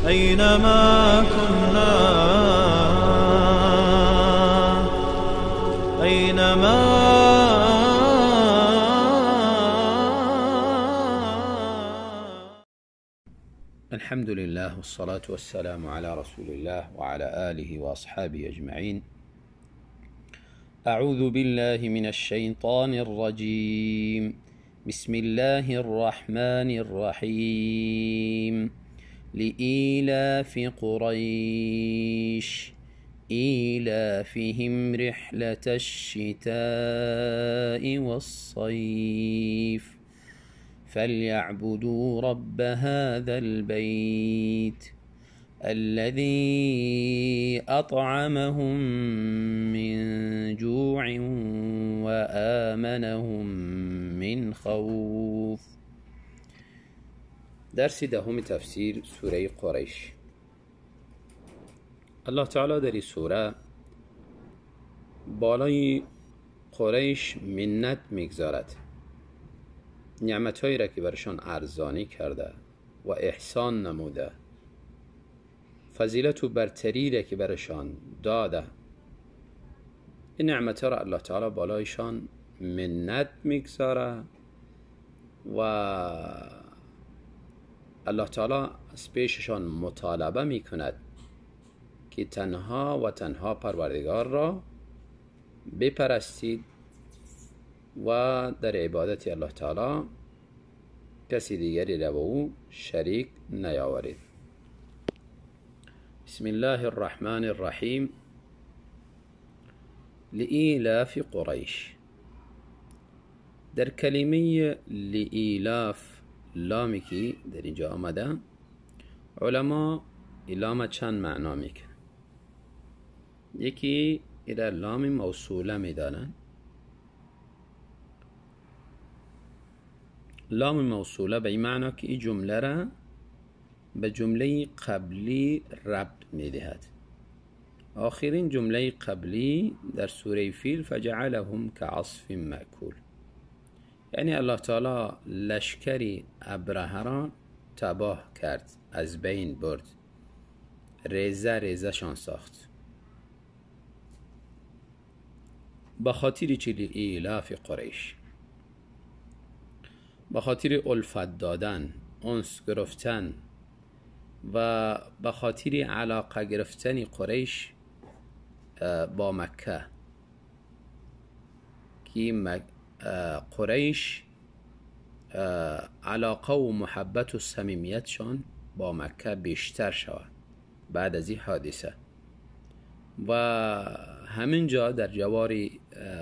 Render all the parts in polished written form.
أينما كنا، أينما. الحمد لله والصلاة والسلام على رسول الله وعلى آله وأصحابه أجمعين. أعوذ بالله من الشيطان الرجيم. بسم الله الرحمن الرحيم. لإيلاف قريش إيلافهم رحلة الشتاء والصيف فليعبدوا رب هذا البيت الذي أطعمهم من جوع وآمنهم من خوف. درس دهم تفسیر سوره قریش. الله تعالی در این سوره بالای قریش منت میگذارد، نعمتهایی را که برشان ارزانی کرده و احسان نموده، فضیلت و برتری را که برشان داده، این نعمتها را الله تعالی بالایشان منت میگذاره و الله تعالی از پیششان مطالبه میکند که تنها و تنها پروردگار را بپرستید و در عبادت الله تعالی کسی دیگری را با او شریک نیاورید. بسم الله الرحمن الرحیم. لإیلاف قریش. در کلمه لإیلاف لامی که در اینجا آمده، علما لام چند معنا میکنه. یکی ایره لام موصوله میدانن. لام موصوله به این معنا که این جمله را به جمله قبلی ربط میدهد. آخرین جمله قبلی در سوره فیل فجعلهم كعصف مأکول، یعنی الله تعالی لشکری ابرهه را تباه کرد، از بین برد، ریزه ریزه شان ساخت. به خاطر چی؟ ایلاف قریش، به خاطر الفت دادن، انس گرفتن و به خاطر علاقه گرفتن قریش با مکه، که قریش علاقه و محبت و صمیمیتشان با مکه بیشتر شود بعد از این حادثه و همینجا در جوار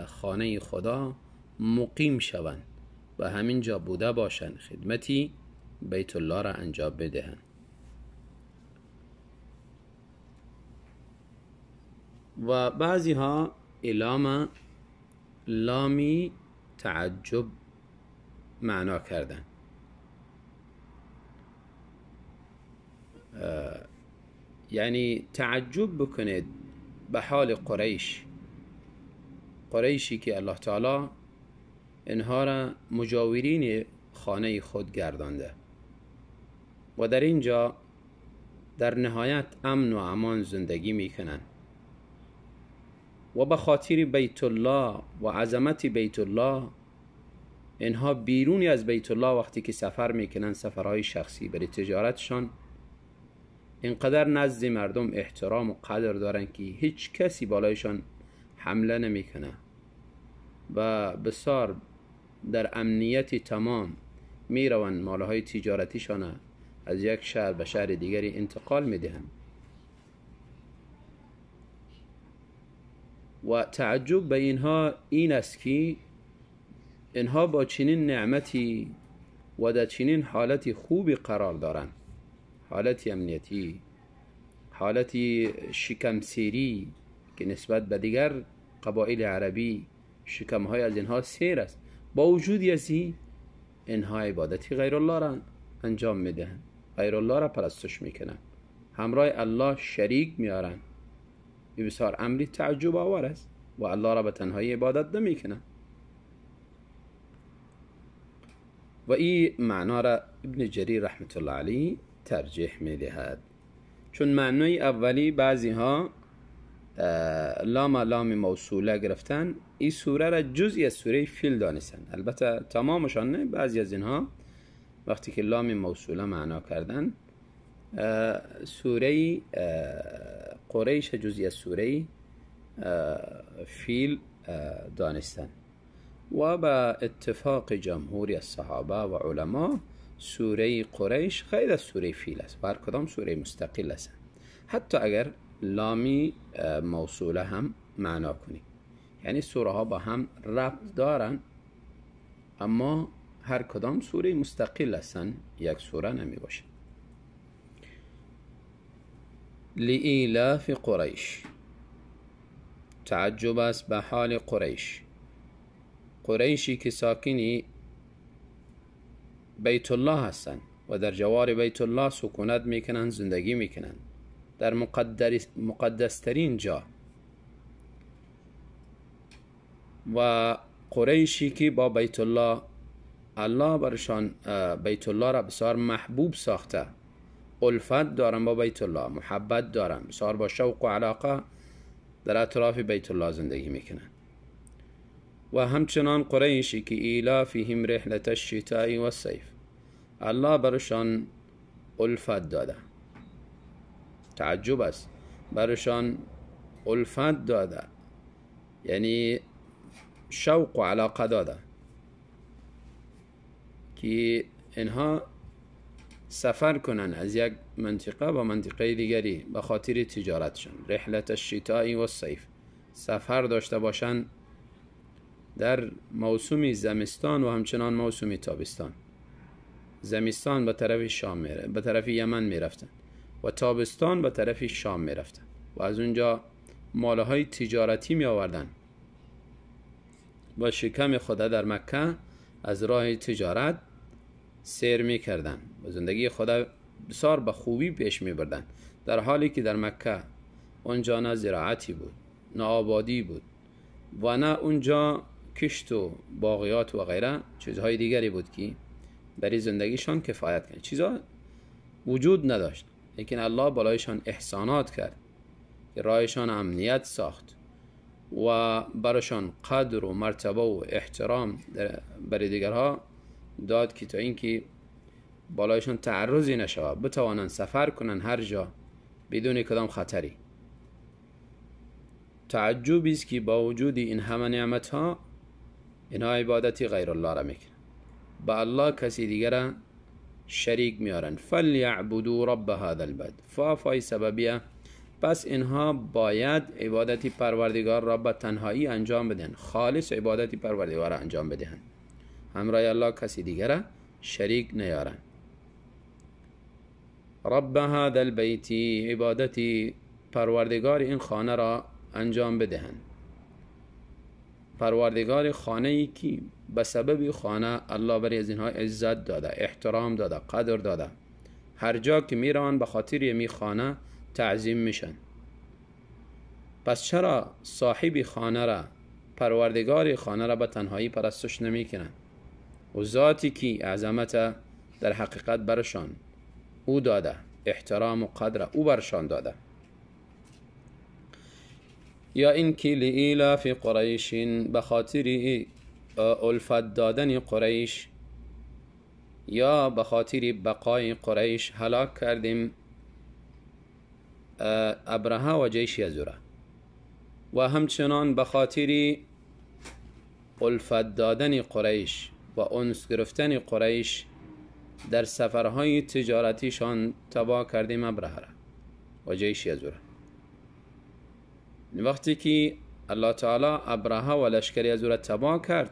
خانه خدا مقیم شوند و همینجا بوده باشند، خدمتی بیت الله را انجام بدهند. و بعضی ها الام لامی تعجب معنا کردن، یعنی تعجب بکنید به حال قریش، قریشی که الله تعالی اینها را مجاورین خانه خود گردانده و در اینجا در نهایت امن و امان زندگی میکنند و به خاطر بیت الله و عظمت بیت الله اینها بیرونی از بیت الله وقتی که سفر میکنن، سفرهای شخصی برای تجارتشان، اینقدر نزد مردم احترام و قدر دارن که هیچ کسی بالایشان حمله نمیکنه و بسیار در امنیت تمام میروند، مالهای تجارتیشان از یک شهر به شهر دیگری انتقال میدهند. و تعجب به اینها این است که اینها با چنین نعمتی و در چنین حالت خوبی قرار دارند، حالت امنیتی، حالت شکمسیری که نسبت به دیگر قبایل عربی شکمهای از اینها سیر است. با وجود از اینها عبادتی غیر الله را انجام میدهند، غیر الله را پرستش میکنند، همراه الله شریک میارند. این بسیار امری تعجب آور است و الله را به تنهایی عبادت نمیکنند. و این معنا را ابن جریر رحمت الله علیه ترجیح میدهد. چون معنای اولی بعضی ها لام لام موصوله گرفتن، این سوره را جزئی از سوره فیل دانستن. البته تمامشان نه، بعضی از اینها وقتی که لام موصوله معنا کردن سوره قریش جزئی از سوره فیل دانستن. و با اتفاق جمهوری الصحابه و علما سوره قریش غیر از سوره فیل است، هر کدام سوره مستقل است، حتی اگر لامی موصوله هم معنا کنی، یعنی سوره ها با هم ربط دارن اما هر کدام سوره مستقل هستن، یک سوره نمی باشه. لإیلاف قریش، تعجب است به حال قریش، قریشی که ساکنی بیت الله هستند و در جوار بیت الله سکونت میکنن، زندگی میکنن در مقدسترین جا، و قریشی که با بیت الله، الله برشان بیت الله را بسیار محبوب ساخته، الفت دارن با بیت الله، محبت دارن، بسیار با شوق و علاقه در اطراف بیت الله زندگی میکنن. و همچنان قریشی که ایلافهم رحلة الشتاء والصیف، الله برشان الفت داده، تعجب است، برشان الفت داده، یعنی شوق و علاقه داده که اینها سفر کنن از یک منطقه به منطقه دیگری به خاطر تجارتشان، رحلة الشتاء والصیف، سفر داشته باشن در موسم زمستان و همچنان موسم تابستان. زمستان به طرف شام میره، به طرف یمن میرفتن و تابستان به طرف شام میرفتن و از اونجا مالهای تجارتی می آوردن با شکم خود در مکه از راه تجارت سیر می کردن و زندگی خود بسیار به خوبی پیش می بردن، در حالی که در مکه اونجا نه زراعتی بود، نه آبادی بود و نه اونجا کشت و باغیات و غیره، چیزهای دیگری بود که برای زندگیشان کفایت کنه، چیزها وجود نداشت. لیکن الله بالایشان احسانات کرد که راهشان امنیت ساخت و برایشان قدر و مرتبه و احترام برای دیگرها داد که تا اینکه بالایشان تعرضی نشود، بتوانند سفر کنند هر جا بدون کدام خطری. تعجبی است که با وجود این همه نعمت ها اینها عبادتی غیر الله را میکنن، با الله کسی دیگر شریک میارن. فلیعبدوا رب هذا البلد، فا فای سببیه، پس اینها باید عبادتی پروردگار را به تنهایی انجام بدن، خالص عبادتی پروردگار را انجام بدهن، همراه الله کسی دیگر شریک نیارن. رب هذا البیت، عبادتی پروردگار این خانه را انجام بدهن، پروردگار خانه ای که به سبب خانه الله برای از اینها عزت داده، احترام داده، قدر داده، هر جا که میرن به خاطر یمی خانه تعظیم میشن. پس چرا صاحب خانه را، پروردگار خانه را به تنهایی پرستش نمیکنن؟ و ذاتی که عظمت در حقیقت برشان او داده، احترام و قدر او برشان داده. یا اینکه لإیلاف قریش، به خاطر الفت دادن قریش یا به خاطر بقای قریش هلاک کردیم ابرهه و جیش یزوره، و همچنان به خاطر الفت دادن قریش و انس گرفتن قریش در سفرهای تجارتیشان تباه کردیم ابرهه را و جیش یزوره. وقتی که الله تعالی ابرهه و لشکری از او را تباه کرد،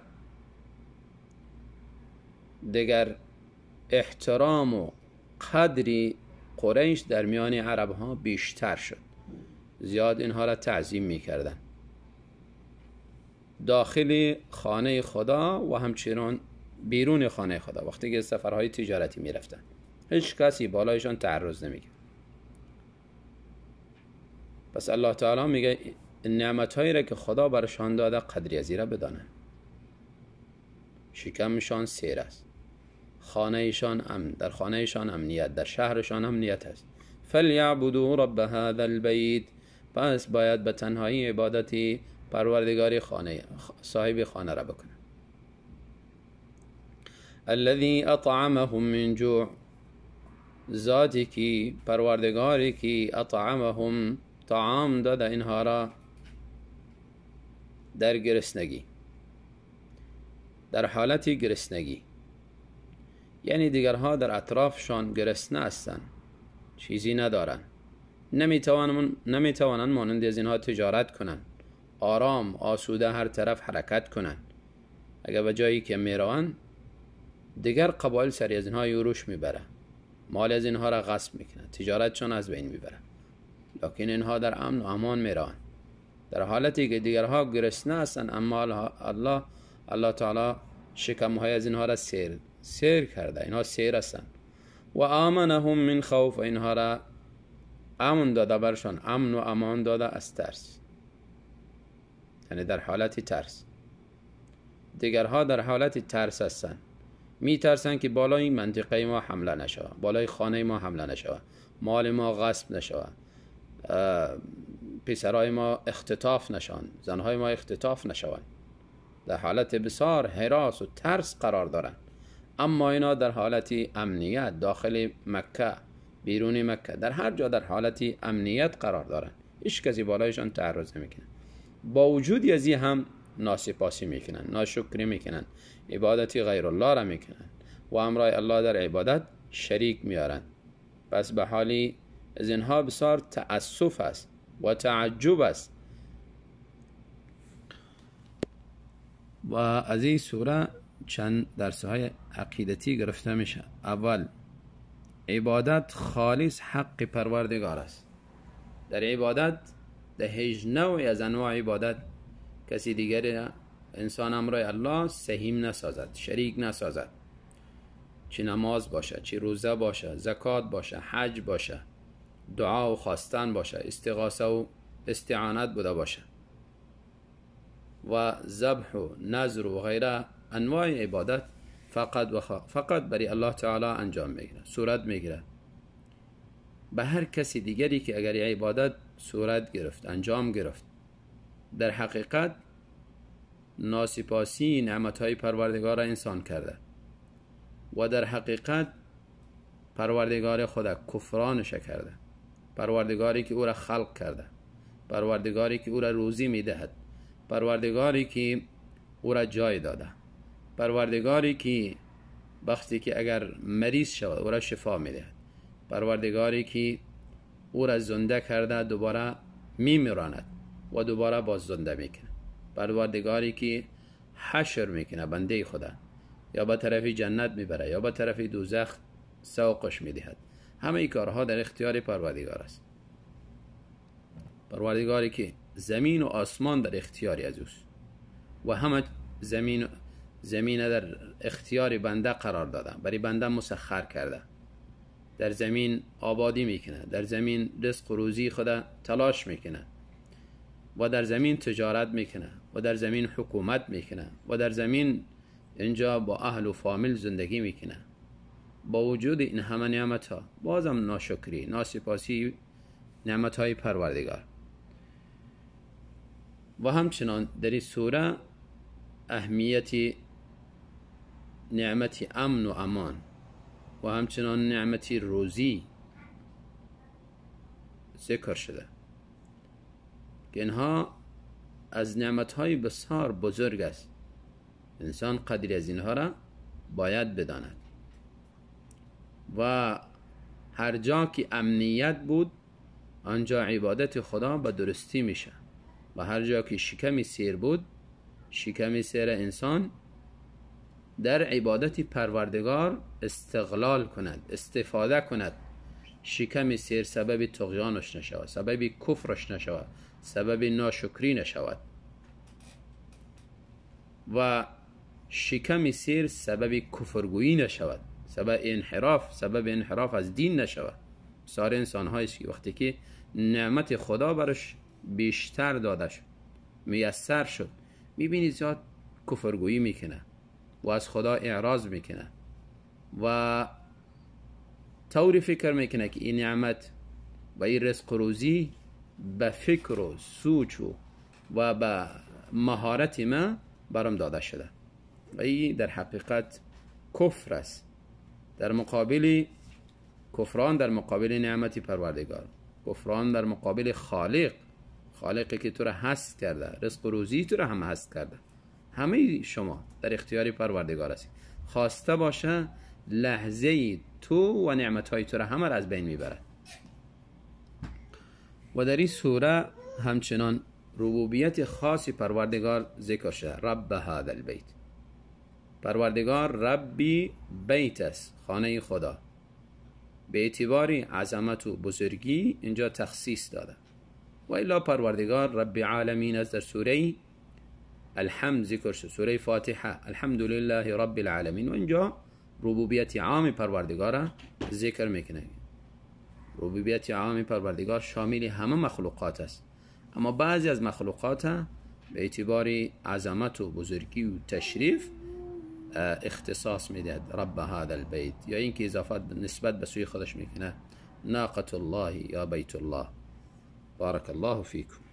دیگر احترام و قدری قریش در میان عرب ها بیشتر شد، زیاد اینها را تعظیم میکردن داخل خانه خدا و همچنان بیرون خانه خدا. وقتی که سفرهای تجارتی میرفتن هیچ کسی بالایشان تعرض نمیکرد. پس الله تعالی میگه نعمتهایی را که خدا برشان داده قدری از را بدانند. شکمشان سیر است، خانهشان امن، در خانهشان امنیت، در شهرشان امنیت است. فلیعبدوا رب هذا البیت. پس باید به تنهایی عبادتی پروردگار خانه، صاحب خانه را بکنه. الذي اطعمهم من جوع، ذاتی که پروردگاری که اطعمهم طعام داده اینها را در گرسنگی، در حالت گرسنگی، یعنی دیگرها در اطرافشان گرسنه هستند، چیزی ندارن، نمیتوانند مانند از اینها تجارت کنند، آرام آسوده هر طرف حرکت کنند. اگر به جایی که میروند دیگر قبایل سری از اینها یوروش میبره، مال از اینها را غصب میکنه، تجارتشان از بین میبره، لکن اینها در امن و امان میروند، در حالتی که دیگرها گرسنه هستند، اما الله تعالی شکمهای از اینها را سیر کرده، اینها سیر هستند. و آمنهم من خوف، اینها را امن داده برشان، امن و امان داده از ترس، یعنی در حالت ترس. دیگرها در حالت ترس هستند، میترسن که بالای منطقه ما حمله نشود، بالای خانه ما حمله نشود، مال ما غصب نشود، پسرای ما اختطاف نشوند، زنهای ما اختطاف نشوند. در حالت بسیار هراس و ترس قرار دارند. اما اینا در حالت امنیت داخل مکه، بیرون مکه، در هر جا در حالت امنیت قرار دارند، هیچ کسی بالایشان تعرض نمیکنه. با وجود از این هم ناسپاسی میکنن، ناشکری میکنن، عبادت غیر الله را میکنن و امرای الله در عبادت شریک میارن. پس به حالی از اینها بسیار تأسف است و تعجب است. و از این سوره چند درس های عقیدتی گرفته میشه. اول، عبادت خالص حق پروردگار است. در عبادت، در هیچ نوعی از انواع عبادت کسی دیگری انسان امرای الله سهیم نسازد، شریک نسازد. چه نماز باشه، چه روزه باشه، زکات باشه، حج باشه، دعا و خواستن باشه، استغاثه و استعانت بوده باشه، و ذبح و نذر و غیره، انواع عبادت فقط و فقط برای الله تعالی انجام میگیره، صورت میگیره. به هر کسی دیگری که اگر عبادت صورت گرفت، انجام گرفت، در حقیقت ناسپاسی نعمتهای پروردگار را انسان کرده و در حقیقت پروردگار خود کفرانش کرده، پروردگاری که او را خلق کرده، پروردگاری که او را روزی میدهد، پروردگاری که او را جای داده، پروردگاری که وقتی که اگر مریض شود او را شفا میدهد، پروردگاری که او را زنده کرده دوباره میمیراند و دوباره باز زنده میکنه، پروردگاری که حشر میکنه بنده خدا، یا به طرف جنت میبره یا به طرف دوزخ سوقش میدهد. همه این کارها در اختیار پروردگار است. پروردگاری که زمین و آسمان در اختیار از اوست و همه زمین در اختیار بنده قرار داده، برای بنده مسخر کرده، در زمین آبادی میکنه، در زمین رزق و روزی خدا تلاش میکنه و در زمین تجارت میکنه و در زمین حکومت میکنه و در زمین اینجا با اهل و فامیل زندگی میکنه. با وجود این همه نعمت ها بازم ناشکری، ناسپاسی نعمت های پروردگار. و همچنان در این سوره اهمیت نعمت امن و امان و همچنان نعمت روزی ذکر شده که اینها از نعمت های بسیار بزرگ است. انسان قدری از اینها را باید بداند و هر جا که امنیت بود آنجا عبادت خدا به درستی میشه و هر جا که شکمی سیر بود، شکمی سیر انسان در عبادت پروردگار استغلال کند، استفاده کند. شکم سیر سبب طغیانش نشود، سبب کفرش نشود، سبب ناشکری نشود و شکم سیر سبب کفرگویی نشود، سبب انحراف از دین نشود. ساره انسان هایی که وقتی که نعمت خدا برش بیشتر داده شد، میسر شد، میبینی زیاد کفرگویی میکنه و از خدا اعراض میکنه و طوری فکر میکنه که این نعمت و این رزق روزی به فکر و سوچ و به مهارت ما برام داده شده. و این در حقیقت کفر است، در مقابل کفران در مقابل نعمت پروردگار، کفران در مقابل خالق، خالقی که تو را هست کرده، رزق و روزی تو را هم هست کرده. همه شما در اختیار پروردگار هستی. خواسته باشه لحظه تو و نعمتهای تو را همه را از بین میبرد. و در این سوره همچنان ربوبیت خاص پروردگار ذکر شده، رب هذا البیت. پروردگار ربی بیت است، خانه خدا. به اعتبار عظمت و بزرگی اینجا تخصیص داده. و الا پروردگار رب عالمین است. در سوره الحمد ذکر شده، سوره فاتحه، الحمد لله رب العالمین. و اینجا ربوبیت عام پروردگار ذکر میکنه. ربوبیت عام پروردگار شامل همه مخلوقات است، اما بعضی از مخلوقات به اعتبار عظمت و بزرگی و تشریف اختصاص میدهد، رب هذا البیت، یا اینکه اضافت نسبت به سوی خودش میکنه، ناقة الله یا بیت الله. بارک الله فیکم.